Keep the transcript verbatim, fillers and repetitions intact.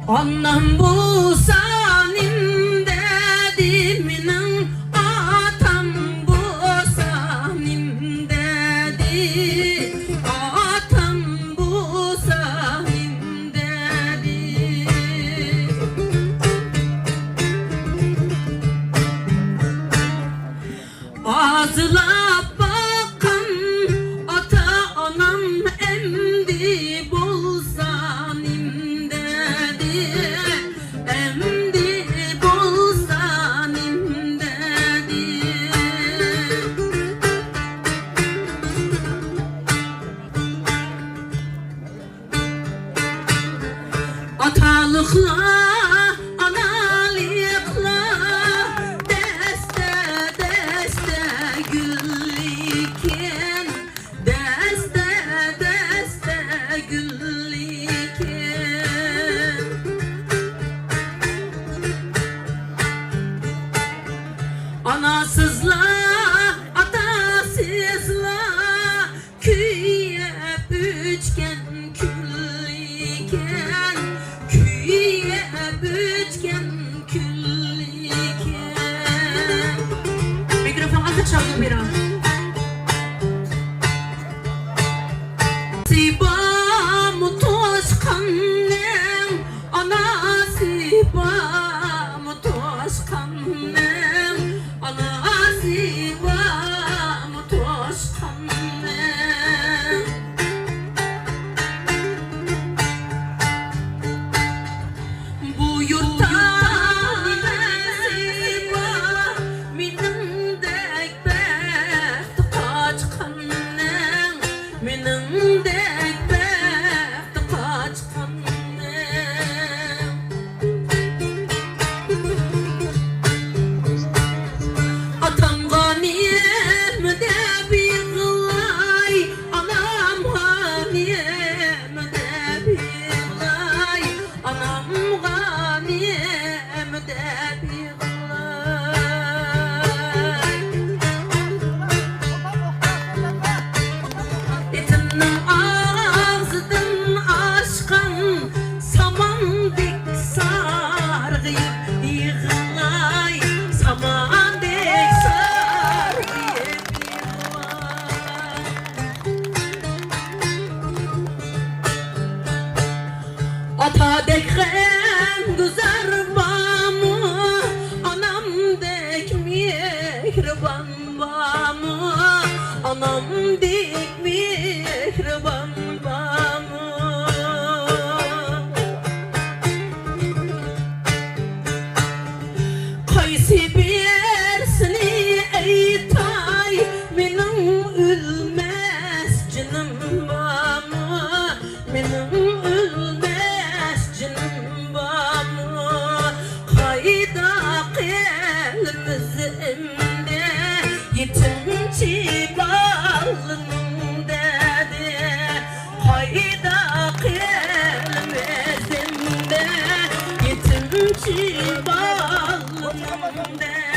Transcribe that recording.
ئانام بولسا نېمە دېدى، مېنىڭ ئاتام بولسا نېمە دېدى، ئاتام بولسا نېمە دېدى. ئازلاپ باققان ئاتا-ئانام ئەمدى بولسا نېمە دېدى، ئەمدى بولسا نېمە دېدى. ئاتالىقلار، ئانالىقلار، دەستە-دەستە گۈللىكىن، دەستە-دەستە گۈللىكىن. ئاناسىزلار، ئاتاسىزلار، كۆيۈپ ئۆچكەن كۈل ئىكەن، كۆيۈپ ئۆچكەن كۈل ئىكەن. مىكروفونغا ئازراق شاۋقۇن بېرىڭ. ئانىسى بارمۇ توشقاننىڭ، ئانىسى بارمۇ توشقاننىڭ، ئانىسى بارمۇ توشقاننىڭ. بۇ يۇرتتا نېمىسى بار، مېنىڭدەك بەختى قاچقاننىڭ، مېنىڭدەك بەختى قاچقاننىڭ. ئاتامغا نېمە دەپ يىغلاي، ئانامغا نېمە دەپ يىغلاي، ئانامغا نېمە دەپ يىغلاي. ئېتىمنىڭ ئاغزىدىن ئاشقان ساماندەك سارغىيىپ يىغلاي، ساماندەك سارغىيىپ يىغلاي. ئاتادەك غەمگۈزار بارمۇ، ئانامدەك مېھرىبان بارمۇ، ئانامدەك مېھرىبان بارمۇ؟ قايسى بىرسىنى ئېيتاي، مېنىڭ ئۆلمەس جېنىم بارمۇ؟ مېنىڭ ئۆلمەس جېنىم بارمۇ؟ قايدا قىلىمىز ئەمدى يېتىمچى بالىنىڭ دەردى؟ قايدا قىلىمىز ئەمدى يېتىمچى بالىنىڭ دەردى؟